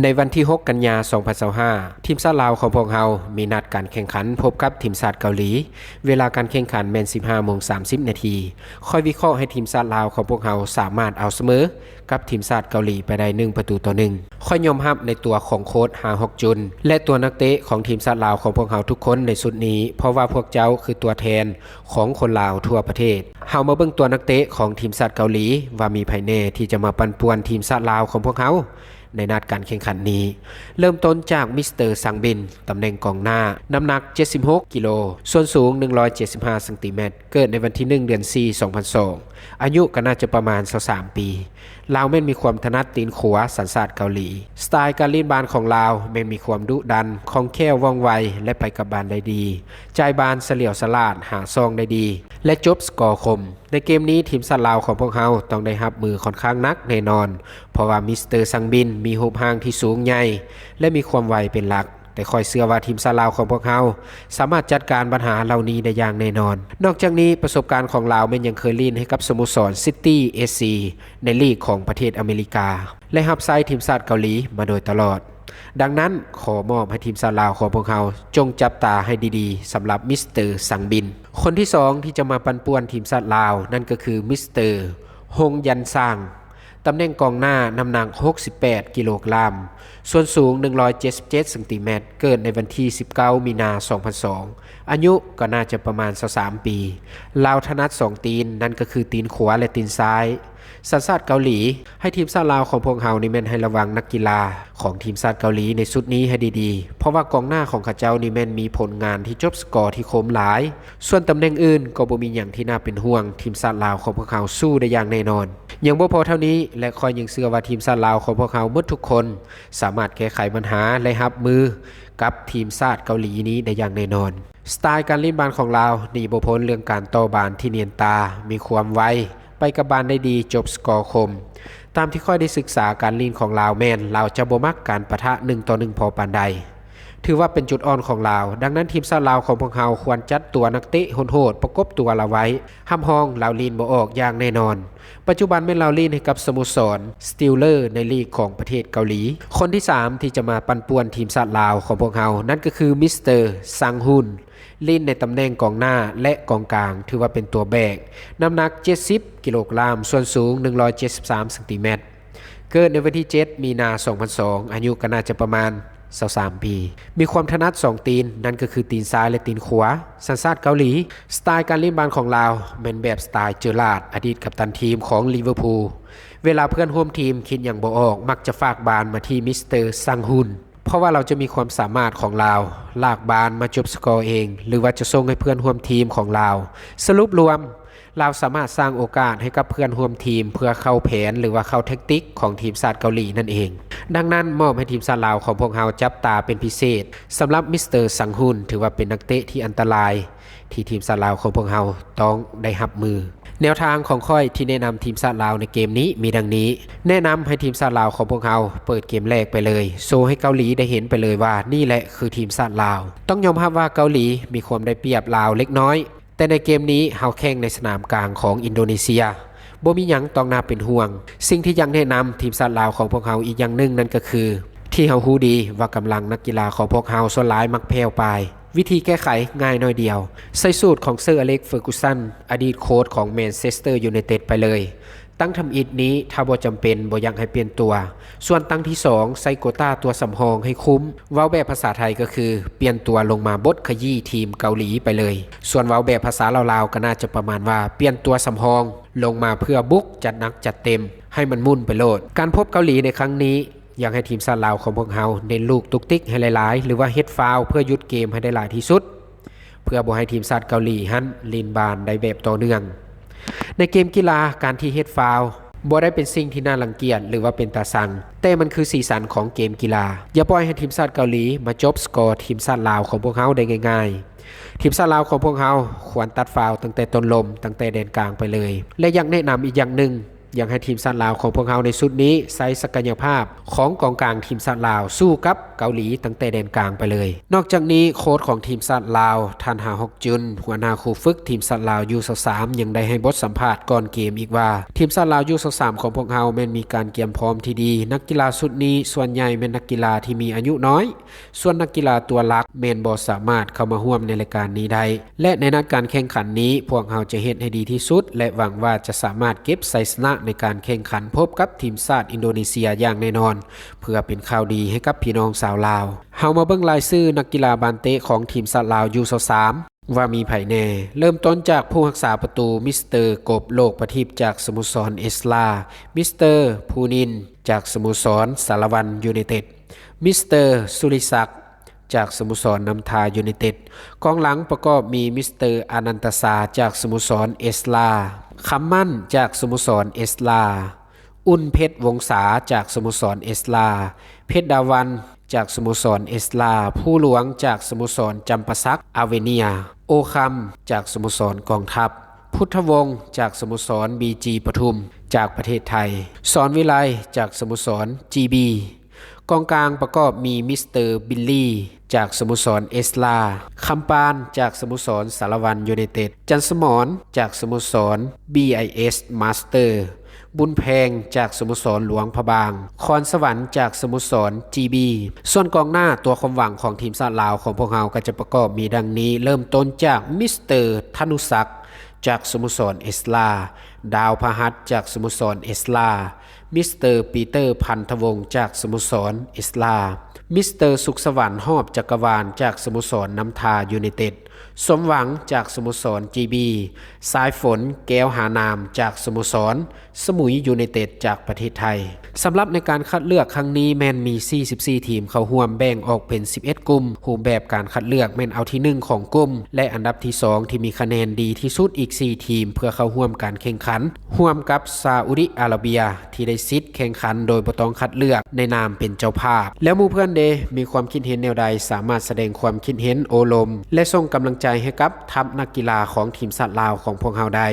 ໃນວັນທີຫົກ ກັນຍາ ສອງພັນຊາວຫ້າ ທີມຊາດລາວຂອງພວກເຮົາມີນັດການແຂ່ງຂັນພົບກັບທີມຊາດເກົາຫຼີ. ເວລາການແຂ່ງຂັນແມ່ນ ສິບຫ້າໂມງສາມສິບນາທີ. ຂ້ອຍວິເຄາະໃຫ້ທີມຊາດລາວຂອງພວກເຮົາສາມາດເອົາສະເໝີກັບທີມຊາດເກົາຫຼີໄປໄດ້ ໜຶ່ງປະຕູຕໍ່ໜຶ່ງ. ຂ້ອຍຍອມຮັບໃນຕົວຂອງໂຄດ ຮາ ຮອກຈຸນ ແລະ ຕົວນັກເຕະຂອງທີມຊາດລາວຂອງພວກເຮົາທຸກຄົນໃນຊຸດນີ້ ເພາະວ່າພວກເຈົ້າຄືຕົວແທນຂອງຄົນລາວທົ່ວປະເທດ. ເຮົາມາເບິ່ງຕົວນັກເຕະຂອງທີມຊາດເກົາຫຼີວ່າມີໃຜແນ່ທີ່ຈະມາປັ່ນປ່ວນທີມຊາດລາວຂອງພວກເຮົາ ໃນນັດການແຂ່ງຂັນນີ້. ເລີ່ມຕົ້ນຈາກມິສເຕີ ຊັງບິນ, ຕຳແໜ່ງກອງໜ້າ, ນ້ຳໜັກ ເຈັດສິບຫົກກິໂລ, ສ່ວນສູງ ໜຶ່ງຮ້ອຍເຈັດສິບຫ້າເຊັນຕີແມັດ, ເກີດໃນວັນທີ ໜຶ່ງ ເດືອນ ສີ່ ສອງພັນສອງ, ອາຍຸກໍໜ້າຈະປະມານ ຊາວສາມປີ. ລາວແມ່ນມີຄວາມຖະໜັດຕີນຂວາ, ສັນຊາດເກົາຫຼີ. ສະໄຕການຫຼິ້ນບານຂອງລາວແມ່ນມີຄວາມດຸດັນ, ຄ່ອງແຄ້ວ, ວ່ອງໄວ ແລະ ໄປກັບບານໄດ້ດີ. ຈ່າຍບານສະຫຼຽວສະຫຼາດ, ຫາຊ່ອງໄດ້ດີ ແລະ ຈົບສະກໍຄົມ. ໃນເກມນີ້ ທີມຊາດລາວຂອງພວກເຮົາຕ້ອງໄດ້ຮັບມືຂ້ອນຂ້າງໜັກແນ່ນອນ, ເພາະວ່າມິສເຕີ ຊັງບິນ ມີຮູບຮ່າງທີ່ສູງໃຫຍ່ ແລະ ມີຄວາມໄວເປັນຫຼັກ, ແຕ່ຂ້ອຍເຊື່ອວ່າທີມຊາດລາວຂອງພວກເຮົາສາມາດຈັດການບັນຫາເຫຼົ່ານີ້ໄດ້ຢ່າງແນ່ນອນ. ນອກຈາກນີ້, ປະສົບການຂອງລາວແມ່ນຍັງເຄີຍຫຼິ້ນໃຫ້ກັບສະໂມສອນ ຊິດຕີ້ ເອຊີ ໃນລີກຂອງປະເທດອາເມລິກາ ແລະ ຮັບໃຊ້ທີມຊາດເກົາຫຼີມາໂດຍຕະຫຼອດ. ດັ່ງນັ້ນ, ຂໍມອບໃຫ້ທີມຊາດລາວຂອງພວກເຮົາຈົ່ງຈັບຕາໃຫ້ດີໆສຳລັບມິສເຕີ ຊັງບິນ. ຄົນທີສອງທີ່ຈະມາປັ່ນປ່ວນທີມຊາດລາວ ນັ້ນກໍຄືມິສເຕີ ຮົງຢັນຊາງ, ຕຳແໜ່ງກອງໜ້າ, ນ້ຳໜັກ ຫົກສິບແປດກິໂລກຣາມ, ສ່ວນສູງ ໜຶ່ງຮ້ອຍເຈັດສິບເຈັດເຊັນຕີແມັດ, ເກີດໃນວັນທີ ສິບເກົ້າ ມີນາ ສອງພັນສອງ, ອາຍຸກໍໜ້າຈະປະມານ ຊາວສາມປີ. ລາວຖະໜັດສອງຕີນ, ນັ້ນກໍຄືຕີນຂວາ ແລະ ຕີນຊ້າຍ. ສັນຊາດເກົາຫຼີ. ໃຫ້ທີມຊາດລາວຂອງພວກເຮົານີ້ແມ່ນໃຫ້ລະວັງນັກກິລາຂອງທີມຊາດເກົາຫຼີໃນຊຸດນີ້ໃຫ້ດີໆ, ເພາະວ່າກອງໜ້າຂອງເຂົາເຈົ້ານີ້ແມ່ນມີຜົນງານທີ່ຈົບສະກໍທີ່ຄົມຫຼາຍ. ສ່ວນຕຳແໜ່ງອື່ນກໍບໍ່ມີຫຍັງທີ່ໜ້າເປັນຫ່ວງ, ທີມຊາດລາວຂອງພວກເຮົາສູ້ໄດ້ຢ່າງແນ່ນອນ. ຍັງບໍ່ພໍເທົ່ານີ້ ແລະ ຂ້ອຍຍັງເຊື່ອວ່າທີມຊາດລາວຂອງພວກເຮົາໝົດທຸກຄົນສາມາດແກ້ໄຂບັນຫາ ແລະ ຮັບມືກັບທີມຊາດເກົາຫຼີນີ້ໄດ້ຢ່າງແນ່ນອນ. ສະໄຕການຫຼິ້ນບານຂອງລາວໜີບໍ່ພົ້ນເລື່ອງການຕໍ່ບານທີ່ນຽນຕາ, ມີຄວາມໄວ, ໄປກັບບານໄດ້ດີ, ຈົບສະກໍຄົມ. ຕາມທີ່ຂ້ອຍໄດ້ສຶກສາການຫຼິ້ນຂອງລາວແມ່ນ ລາວຈະບໍ່ມັກການປະທະໜຶ່ງຕໍ່ໜຶ່ງພໍປານໃດ. ຖືວ່າເປັນຈຸດອ່ອນຂອງລາວ, ດັ່ງນັ້ນທີມຊາດລາວຂອງພວກເຮົາຄວນຈັດຕົວນັກເຕະໂຫດໆປະກົບຕົວລາວໄວ້. ຮັບຮອງລາວຫຼິ້ນບໍ່ອອກຢ່າງແນ່ນອນ. ປັດຈຸບັນແມ່ນລາວຫຼິ້ນໃຫ້ກັບສະໂມສອນ ສະຕິວເລີ ໃນລີກຂອງປະເທດເກົາຫຼີ. ຄົນທີສາມທີ່ຈະມາປັ່ນປ່ວນທີມຊາດລາວຂອງພວກເຮົາ ນັ້ນກໍຄືມິສເຕີ ຊັງຮຸນ, ຫຼິ້ນໃນຕຳແໜ່ງກອງໜ້າ ແລະ ກອງກາງ, ຖືວ່າເປັນຕົວແບກ, ນ້ຳໜັກ ເຈັດສິບກິໂລກຣາມ, ສ່ວນສູງ ໜຶ່ງຮ້ອຍເຈັດສິບສາມເຊັນຕີແມັດ. ເກີດໃນວັນທີ ເຈັດ ມີນາ ສອງພັນສອງ, ອາຍຸກໍໜ້າຈະປະມານ ຊາວສາມປີ. ມີຄວາມຖະໜັດສອງຕີນ, ນັ້ນກໍຄືຕີນຊາຍ ແລະ ຕີນຂວາ. ສັນຊາດເກົາຫຼີ. ສະໄຕການຫຼິ້ນບານຂອງລາວແມ່ນແບບສະໄຕເຈີລາດ, ອະດີດກັບຕັນທີມຂອງລິເວີພູ. ເວລາເພື່ອນຮ່ວມທີມຄິດຫຍັງບໍ່ອອກ, ມັກຈະຝາກບານມາທີ່ມິສເຕີ ຊັງຮຸນ, ເພາະວ່າລາວຈະມີຄວາມສາມາດຂອງລາວ, ລາກບານມາຈົບສະກໍເອງ ຫຼືວ່າຈະສົ່ງໃຫ້ເພື່ອນຮ່ວມທີມຂອງລາວ. ສະຫຼຸບລວມ, ລາວສາມາດສ້າງໂອກາດໃຫ້ກັບເພື່ອນຮ່ວມທີມເພື່ອເຂົ້າແຜນ ຫຼືວ່າເຂົ້າແທັກຕິກຂອງທີມຊາດເກົາຫຼີນັ້ນເອງ. ດັ່ງນັ້ນ, ມອບໃຫ້ທີມຊາດລາວຂອງພວກເຮົາຈັບຕາເປັນພິເສດ. ສຳລັບມິສເຕີ ຊັງຮຸນ ຖືວ່າເປັນນັກເຕະທີ່ອັນຕະລາຍ ທີ່ທີມຊາດລາວຂອງພວກເຮົາຕ້ອງໄດ້ຮັບມື. ແນວທາງຂອງຂ້ອຍທີ່ແນະນຳທີມຊາດລາວໃນເກມນີ້ມີດັ່ງນີ້. ແນະນຳໃຫ້ທີມຊາດລາວຂອງພວກເຮົາເປີດເກມແລກໄປເລີຍ, ໂຊໃຫ້ເກົາຫຼີໄດ້ເຫັນໄປເລີຍວ່ານີ້ແຫຼະຄືທີມຊາດລາວ. ຕ້ອງຍອມຮັບວ່າເກົາຫຼີມີຄວາມໄດ້ປຽບລາວເລັກນ້ອຍ, ແຕ່ໃນເກມນີ້ເຮົາແຂ່ງໃນສະໜາມກາງຂອງອິນໂດເນເຊຍ, ບໍ່ມີຫຍັງຕ້ອງໜ້າເປັນຫ່ວງ. ສິ່ງທີ່ຢາກແນະນຳທີມຊາດລາວຂອງພວກເຮົາອີກຢ່າງໜຶ່ງນັ້ນກໍຄື ທີ່ເຮົາຮູ້ດີວ່າກຳລັງນັກກິລາຂອງພວກເຮົາສ່ວນຫຼາຍມັກແຜ່ວປາຍ. ວິທີແກ້ໄຂງ່າຍໜ້ອຍດຽວ, ໃຊ້ສູດຂອງເຊີ ອາເລັກ ເຟີກູຊັນ, ອະດີດໂຄດຂອງແມນເຊສເຕີ ຢູໄນເຕັດ ໄປເລີຍ. ຕັ້ງທຳອິດນີ້ ຖ້າບໍ່ຈຳເປັນ ບໍ່ຢາກໃຫ້ປ່ຽນຕົວ. ສ່ວນຕັ້ງທີສອງ ໃສ່ໂກຕ້າຕົວສຳຮອງໃຫ້ຄຸ້ມ. ເວົ້າແບບພາສາໄທກໍຄື ປ່ຽນຕົວລົງມາບົດຂະຢີ້ທີມເກົາຫຼີໄປເລີຍ. ສ່ວນເວົ້າແບບພາສາລາວໆ ກໍໜ້າຈະປະມານວ່າ ປ່ຽນຕົວສຳຮອງລົງມາເພື່ອບຸກ ຈັດໜັກຈັດເຕັມ ໃຫ້ມັນໝຸ່ນໄປໂລດ. ການພົບເກົາຫຼີໃນຄັ້ງນີ້ ຢາກໃຫ້ທີມຊາດລາວຂອງພວກເຮົາເນັ້ນລູກຕຸກຕິກໃຫ້ຫຼາຍໆ ຫຼືວ່າເຮັດຟາວເພື່ອຢຸດເກມໃຫ້ໄດ້ຫຼາຍທີ່ສຸດ ເພື່ອບໍ່ໃຫ້ທີມຊາດເກົາຫຼີຫັ້ນຫຼິ້ນບານໄດ້ແບບຕໍ່ເນື່ອງ. ໃນເກມກິລາ, ການທີ່ເຮັດຟາວບໍ່ໄດ້ເປັນສິ່ງທີ່ໜ້າລັງກຽດ ຫຼືວ່າເປັນຕາຊັງ, ແຕ່ມັນຄືສີສັນຂອງເກມກິລາ. ຢ່າປ່ອຍໃຫ້ທີມຊາດເກົາຫຼີມາຈົບສະກໍທີມຊາດລາວຂອງພວກເຮົາໄດ້ງ່າຍໆ. ທີມຊາດລາວຂອງພວກເຮົາຄວນຕັດຟາວຕັ້ງແຕ່ຕົ້ນລົມ, ຕັ້ງແຕ່ແດນກາງໄປເລີຍ. ແລະ ຢາກແນະນຳອີກຢ່າງໜຶ່ງ, ຢາກໃຫ້ທີມຊາດລາວຂອງພວກເຮົາໃນຊຸດນີ້ໃຊ້ສັກກະຍະພາບຂອງກອງກາງທີມຊາດລາວ ສູ້ກັບເກົາຫຼີຕັ້ງແຕ່ແດນກາງໄປເລີຍ. ນອກຈາກນີ້ ໂຄດຂອງທີມຊາດລາວ ທ່ານ ຮາຫົກ ຈຸນ, ຫົວໜ້າຄູຝຶກທີມຊາດລາວ ຢູ ຊາວສາມ ຍັງໄດ້ໃຫ້ບົດສຳພາດກ່ອນເກມອີກວ່າ ທີມຊາດລາວ ຢູ ຊາວສາມ ຂອງພວກເຮົາແມ່ນມີການກຽມພ້ອມທີ່ດີ. ນັກກິລາຊຸດນີ້ສ່ວນໃຫຍ່ແມ່ນນັກກິລາທີ່ມີອາຍຸນ້ອຍ, ສ່ວນນັກກິລາຕົວຫຼັກແມ່ນບໍ່ສາມາດເຂົ້າມາຮ່ວມໃນລາຍການນີ້ໄດ້ ແລະ ໃນນັດການແຂ່ງຂັນນີ້ ພວກເຮົາຈະເຮັດໃຫ້ດີທີ່ສຸດ ແລະ ຫວັງວ່າຈະສາມາດເກັບໄຊຊະນະໃນການແຂ່ງຂັນພົບກັບທີມຊາດອິນໂດເນເຊຍຢ່າງແນ່ນອນ ເພື່ອເປັນຂ່າວດີໃຫ້ກັບພີ່ນ້ອງຊາວລາວ. ເຮົາມາເບິ່ງລາຍຊື່ນັກກິລາບານເຕະຂອງທີມຊາດລາວ ຢູ ຊາວສາມ ວ່າມີໃຜແດ່. ເລີ່ມຕົ້ນຈາກຜູ້ຮັກສາປະຕູ ມິສເຕີ ກົບ ໂລກປະທິບ ຈາກສະໂມສອນເອສລາ, ມິສເຕີ ພູນິນ ຈາກສະໂມສອນສາລະວັນ ຢູໄນເຕັດ, ມິສເຕີ ສຸລິສັກ ຈາກສະໂມສອນນ້ຳທາ ຢູໄນເຕັດ. ກອງຫຼັງປະກອບມີ ມິສເຕີ ອານັນຕະຊາ ຈາກສະໂມສອນເອສລາ, ຄຳໝັ້ນ ຈາກສະໂມສອນເອສລາ, ອຸ່ນເພັດ ວົງສາ ຈາກສະໂມສອນເອສລາ, ເພັດດາວັນ ຈາກສະໂມສອນເອສລາ, ພູຫຼວງ ຈາກສະໂມສອນຈຳປາສັກ ອາເວເນຍ, ໂອຄຳ ຈາກສະໂມສອນກອງທັບ, ພຸດທະວົງ ຈາກສະໂມສອນ ບີຈີ ປະທຸມ ຈາກປະເທດໄທ, ສອນວິໄລ ຈາກສະໂມສອນ ຈີບີ. ກອງກາງປະກອບມີ ມິສເຕີ ບິນລີ ຈາກສະໂມສອນເອສລາ, ຄຳປານ ຈາກສະໂມສອນສາລະວັນ ຢູໄນເຕັດ, ຈັນສະໝອນ ຈາກສະໂມສອນ ບີໄອເອສ ມາສເຕີ, ບຸນແພງ ຈາກສະໂມສອນຫຼວງພະບາງ, ຄອນສະຫວັນ ຈາກສະໂມສອນ ຈີບີ. ສ່ວນກອງໜ້າ ຕົວຄວາມຫວັງຂອງທີມຊາດລາວຂອງພວກເຮົາກໍຈະປະກອບມີດັ່ງນີ້, ເລີ່ມຕົ້ນຈາກ ມິສເຕີ ທະນຸສັກ ຈາກສະໂມສອນເອສລາ, ດາວພະຫັດ ຈາກສະໂມສອນເອສລາ, ມິສເຕີ ປີເຕີ ພັນທະວົງ ຈາກສະໂມສອນເອສລາ, ມິສເຕີ ສຸກສະຫວັນ ຮອບຈັກກະວານ ຈາກສະໂມສອນນ້ຳທາ ຢູໄນເຕັດ, ສົມຫວັງ ຈາກສະໂມສອນ ຈີບີ, ສາຍຝົນ ແກ້ວຫານາມ ຈາກສະໂມສອນສະໝຸຍ ຢູໄນເຕັດ ຈາກປະເທດໄທ. ສຳລັບໃນການຄັດເລືອກຄັ້ງນີ້ແມ່ນມີສີ່ສິບສີ່ທີມເຂົ້າຮ່ວມ, ແບ່ງອອກເປັນສິບເອັດກຸ່ມ. ຮູບແບບການຄັດເລືອກແມ່ນເອົາທີໜຶ່ງຂອງກຸ່ມ ແລະ ອັນດັບທີສອງທີ່ມີຄະແນນດີທີ່ສຸດອີກສີ່ທີມ ເພື່ອເຂົ້າຮ່ວມການແຂ່ງຂັນ ຮ່ວມກັບຊາອຸດີອາຣາເບຍ ທີ່ໄດ້ສິດແຂ່ງຂັນໂດຍບໍ່ຕ້ອງຄັດເລືອກໃນນາມເປັນເຈົ້າພາບ. ແລ້ວໝູ່ເພື່ອນເດ ມີຄວາມຄິດເຫັນແນວໃດ? ສາມາດສະແດງຄວາມຄິດເຫັນ, ໂອ້ລົມ ແລະ ສົ່ງກຳລັງໃຈໃຫ້ກັບທັບນັກກິລາຂອງທີມຊາດລາວຂອງພວກເຮົາໄດ້.